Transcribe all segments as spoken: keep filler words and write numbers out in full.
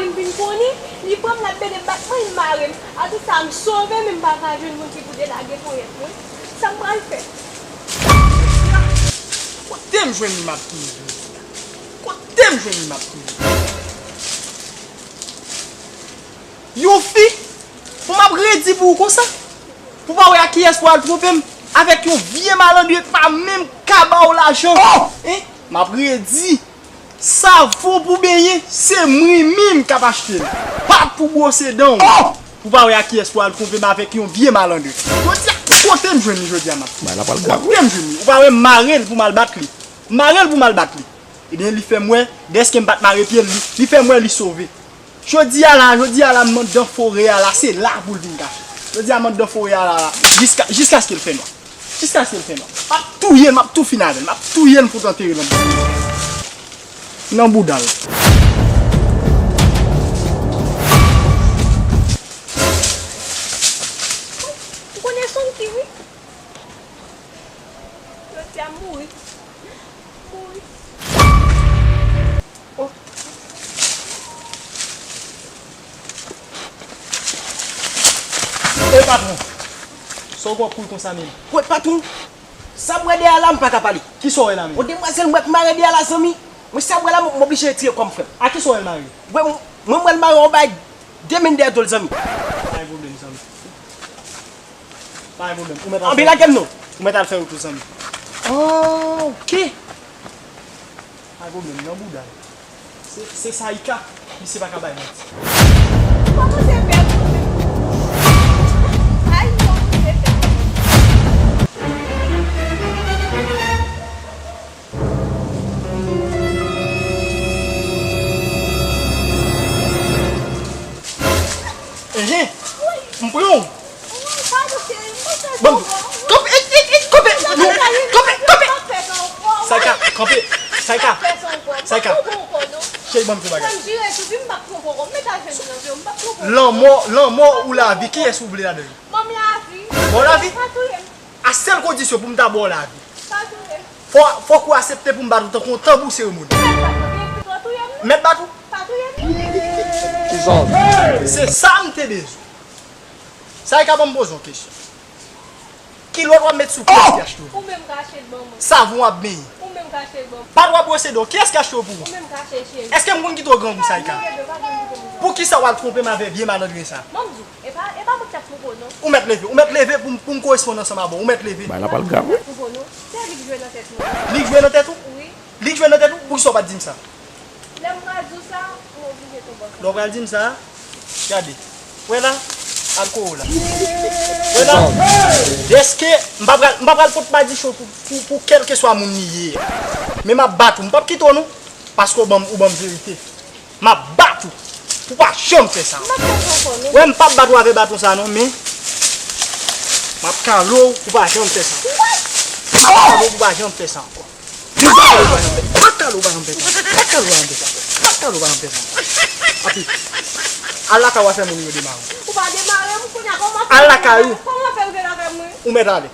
M vin konnen, li pran m, l ap bele bat mwen, li mare m. Akoz sa, m sove, men m pa ka jwenn moun ki pou delage ponyèt mwen. Sa m pral fè? Kote m jwenn li m ap touye jodi a? Kote m jwenn li m ap touye? Yon fi, pou m ap redi pou ou konsa? Pou pa wè ak kiyès pou al twonpe m? Avèk yon vye malandren k pa menm ka ba w lajan. Hein? M ap redi. Savon pou benyen, se mwen menm k ap achte l. Pat pou bwose dan w. Pou pa wè ak kiyès pou al twonpe m avèk yon vye malandren. Jodi a, kote m jwenn li jodi a, m ap di. Kote m jwenn li? Ou pa wè m mare l pou m al bat li. M mare l pou m al bat li. Ebyen, li fè m wè, dèske m pa t mare pye l, li, li fè m wè li sove. Jodi a la, jodi a la, m anndan forè a la, se la pou l vin kache. Jodi a, m anndan forè a la, la, jiska, jiskaske l fè nwa. Jiskaske l fè nwa. M ap touye l, m ap tou fin avè l, m ap touye l m fout antere l anndan. Nan bouda l. Ou konnen son ki wi? Jodi a m mouri. Mouri. Oh. E patwon, sa w pran pou l konsa menm? Kwè patwon, sa m wè dèyè a la m pa ka pale. Kisa w wè la menm? Yon demwazèl m wè k mare dèyè a la zanmi. Mwen sa m wè la m oblije retire kò m frè m. A kisa w wè l mare? Mwen, mwen m wè l mare yon bagay de men dèyè do l zanmi. Pa gen pwoblèm zanmi. Pa gen pwoblèm. Ou mèt al fè wout ou zanmi. Oh, ok. Pa gen pwoblèm, nan bouda l. Se, se Saïka, misye pa ka bay manti. Kòman se bèl mwen menm? Ay, non, se bèl. Enhen, m pran w. Bon, kanpe, e, e, e, kanpe, kanpe, kanpe. Saïka, kanpe, Saïka, Saïka. Cheri, ban m fè bagay. Lanmò, lanmò ou lavi, kiyès ou vle ladan yo? Ban w lavi? A sèl kondisyon pou m ta ba w lavi. Fò, fòk ou aksepte pou m bat ou tankou yon tanbou seremoni. Mèt bat ou? Se sa m te bezwen. Saïka, ban m poze w kesyon. Kilòt w ap met sou kiyès ki achte w? Ou menm k achte l ban mwen. Savon w ap benyen? Ou menm k achte l ban mwen. Pat w ap bwose dan w, kiyès ki achte w pou ou? Ou menm k achte l, cheri. Èske m konn kite w grangou, Saïka? Poukisa w al twonpe m avè vye malandren sa? Ban m di w, e pa, e pa mwen ki t ap twonpe w non. Ou mèt leve, ou mèt leve pou m, pou m koresponn ansanm avè w, ou mèt leve. Bagay la pral grav wi. Twonpe w non. Se li k jwe nan tèt mwen. Li k jwe nan tèt ou? Wi. Li k jwe nan tèt ou? Poukisa w pa t di m sa? Lè m pral di w sa, ou oblije tonbe ansanm. Lè w pral di m sa, gade. Wè la, al kore w la. Wè la, dèske m pa pral, m pa pral pot madichon pou, pou, pou kèlkeswa moun li ye a. Men m ap bat ou, m p ap kite w non, paske w ban m, ou ban m verite. M ap bat ou. Ou pa janm fè sa ankò. Wè, m p ap bat ou avè baton sa non, men m ap kale w, ou pa janm fè sa ankò. M ap kale w, ou pa janm fè sa ankò. M ap kale w, ou pa janm fè sa ankò. M ap kale w, ou pa janm fè sa ankò. M ap kale w, ou pa janm fè sa ankò. M ap kale w, ou pa janm fè sa ankò. Api. Al lakay ou, w a fè moun yo demare w. Ou pa demare m, kounye a kòman fè. Al lakay ou. Kòman fè rive lakay mwen? Ou mèt ale.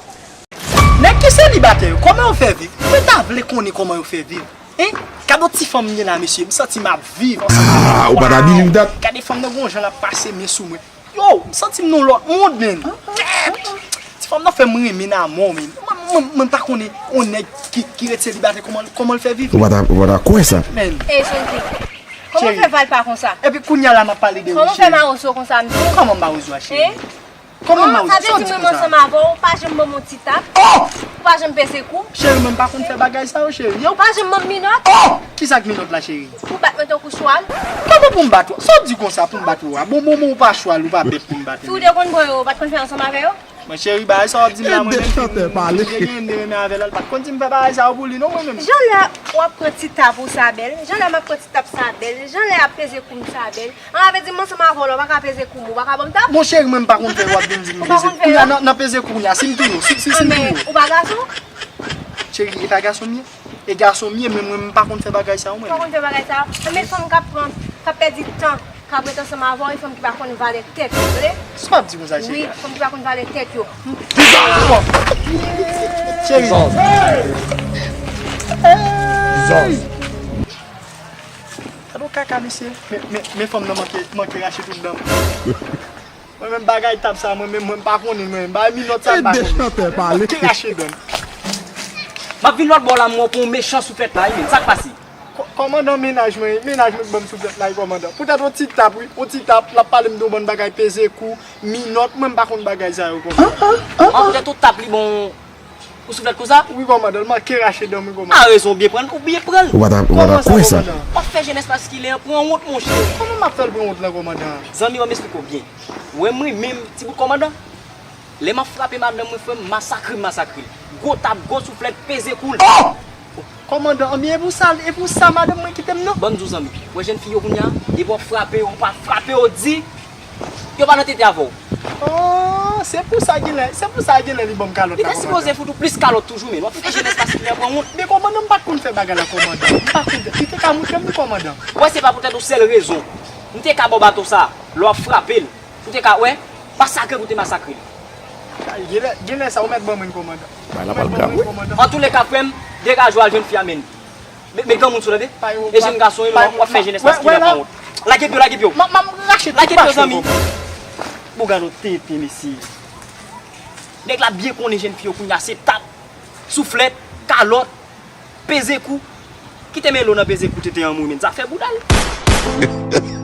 Nèg ki selibatè yo, kòman yo fè viv? Mwen ta vle konnen kòman yo fè viv. Hein? Gade yon ti fanm m gen la, mesye. M santi m ap viv ansanm avè yon fanm. Ah, ou pa ta believe that? Gade fanm nan gon jan l ap pase men sou mwen. Yo, m santi m nan yon lòt mond, menn. Kèt! Ti fanm nan fè m renmen l amò, menn. Mwen, mwen, mwen pa konnen yon nèg ki, ki ret selibatè, kòman, kòman l fè viv. Ou pa ta, ou pa ta kwè sa. Menn. Ey, Shanti, kòman w fè valpa konsa? Epi kounye a la, m ap pale de ou, cheri. Kòman w fè mawozo konsa, mesye? Kòman mawozo a, cheri? Hein? Kòman mawozo? Sa vle di mwen ansanm avè w, ou pa janm ban m yon ti tap? Oh! Ou pa janm peze kou m? Cheri, mwen m pa konn fè bagay sa yo, cheri. Ou pa janm ban m minòt? Oh! Kisa k minòt la, cheri? Ou bat mwen tankou chwal? Kòman pou m bat ou? Sa w di konsa pou m bat ou a? Bon, bon, bon, ou pa chwal, ou pa bèt pou m bat ou. Si w te konn bò yo, ou pa t konn fè ansanm avè yo? Mwen, cheri, bagay sa w ap di m la, mwen menm, m te genyen m te renmen avè l, l pa t konn di m fè bagay sa yo pou li non, mwen menm. Jan lè w ap pran ti tap ou sa bèl, jan lè m ap pran ti tap sa bèl, jan lè ap peze kou m sa bèl. An, sa vle di m ansanm avè w la, w pa ka peze kou m, ou pa ka ban m tap? Bon, cheri, mwen m pa konn fè, w ap vin di m peze. Ou pa konn fè? Kounye a, nan, nan peze kou m la, si m touye w, si, si, si m touye w. Ou pa gason? Cheri, e pa gason m ye? E gason m ye, men mwen m pa konn fè bagay sa yo, mwen. Ou pa konn fè bagay sa yo? Anben fanm k ap pran, k ap pèdi tan, k ap ret ansanm avè w, e fanm ki pa konn valè tèt yo, tande? Sa w ap di konsa, cheri? Wi, fanm ki pa konn valè tèt yo. Cheri. Zòz. Zòz. Gade yon Kaka mesye, men, men, men fanm nan manke, manke rache tout dan m. Mwen menm bagay tab sa, mwen menm, mwen m pa konnen, mwen menm bagay minòt sa, m pa konnen. Ede chantè pale. Manke rache dan m. M ap vin lòt bò la, m wè w pran yon mechan souflèt la, wi, men sa k pase? Kò-, kòmandan, mennaj mwen, mennaj mwen k ban m souflèt la, wi, kòmandan. Poutèt yon ti tap, wi, yon ti tap, l ap pale m de yon bann bagay peze kou, minòt, mwen m pa konn bagay sa yo, kòmandan. An, poutèt yon tap li bon. Ou souflèt konsa? Wi, kòmandan, l manke rache dan m, wi, kòmandan. A rezon, ou byen pran l, ou byen pran l. Ou pa ta, ou pa ta kwè sa. Kòman sa, kòmandan? W ap fè jenès paskilè an pran wont, monchè. Kòman m ap fè l pran wont lan, kòmandan? Zanmi, ban m esplike w byen. Ou wè mwen menm, ti bout kòmandan, lè m ap frape madanm mwen, frè m, masakre m masakre l. Gwo tap, gwo souflèt, peze kou l. Kòmandan, anben, e pou sa, e pou sa madanm mwen kite m, non? Ban m di w, zanmi, ou wè jèn fi yo kounye a, depi w ap frape yo, ou pa frape yo, di, yo pa nan tete avè w. Oh, se pou sa genlè, se pou sa genlè li ban m kalòt la, kòmandan. Li te sipoze fout ou plis kalòt toujou, men w ap fè jenès paskilè an pran wont. Men kòmandan, m pa t konn fè bagay la, kòmandan. M pa t konn fè. Li te ka montre m, wi, kòmandan. Ou wè, se pa poutèt yon sèl rezon. M te ka ba w baton sa, lè w ap frape l. Ou te ka wè, masakre pou te masakre l. Genlè, genlè sa ou mèt ban mwen, kòmandan. Bagay la pral grav, wi. Antouleka, frè m, degaje w al jwenn fi a, men. Met, met granmoun sou, tande? E jenn gason, wi, w ap fè jenès paskilè an pran wont. Lage pye w, lage pye w. M ap, m ap rache tout mach mwen, kòmandan. Lage pye w, zanmi. Bon, gad yon tenten, mesye. Nèg la byen konnen jèn fi yo kounye a se tap, souflèt, kalòt, peze kou. Kite melo nan peze kou tenten an mouri, men zafè bouda l.